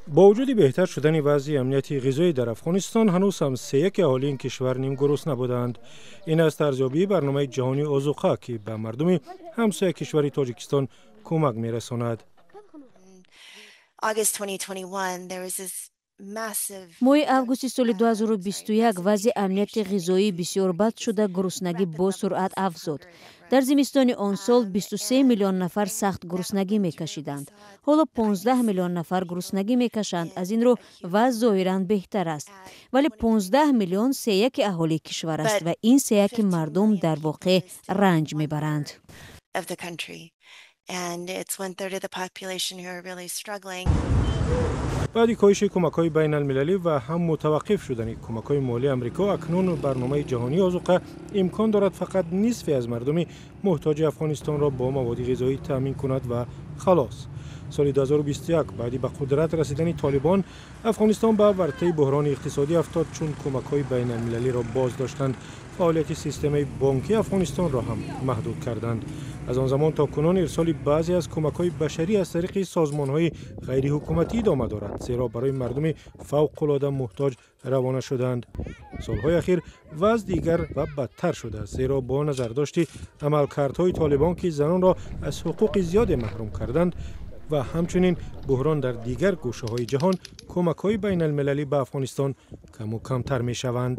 Бо вуҷуди беҳтар шудани вазъи амнияти ғизоӣ дар Афғонистон, ҳанӯз ҳам сеяки аҳолии ин кишвар нимгурусна буданд. Ин аст арзёбии Барномаи ҷаҳонии озуқа, ки ба мардуми ҳамсоя кишвари Тоҷикистон кӯмак мерасонад. August 2021, there was this massive Моҳи августи соли 2021 вазъи амнияти ғизоӣ бисёр бад шуда, гуруснагӣ бо суръат афзуд. Дар зимистони он сол 23 миллион нафар сахт гуруснагӣ мекашиданд. Ҳоло 15 миллион нафар гуруснагӣ мекашанд. Аз ин рӯ вазъ зоҳиран беҳтар аст, вале 15 миллион сеяки аҳолии кишвар аст ва ин сеяки мардум дар воқеъ ранҷ мебаранд. of the country. And it's one third of the population who are really struggling. Баъди коҳиши кӯмакҳои байналмилалӣ ва ҳам мутаваққиф шудани кӯмакҳои молии Амрико, акнун Барномаи ҷаҳонии озуқа имкон дорад фақат нисфе аз мардуми муҳтоҷи Афғонистонро бо маводи ғизоӣ таъмин кунад ва халос. Соли 2021, баъди ба қудрат расидани Толибон, Афғонистон ба вартаи буҳрони иқтисодӣ афтод, чун кӯмакҳои байналмилалиро боз доштанд, фаъолияти системаи бонкии Афғонистонро ҳам маҳдуд карданд. Аз он замон то кунун ирсоли баъзе аз кӯмакҳои башарӣ аз тариқи созмонҳои ғайриҳукуматӣ идома дорад, зеро барои мардуми фавқулода муҳтоҷ равона шуданд. Солҳои ахир вазъ дигар ва бадтар шудааст, зеро бо назардошти амалкардҳои Толибон, ки занонро аз ҳуқуқи зиёде маҳрум карданд, ва ҳамчунин буҳрон дар дигар гӯшаҳои ҷаҳон, кӯмакҳои байналмилалӣ ба Афғонистон каму камтар мешаванд.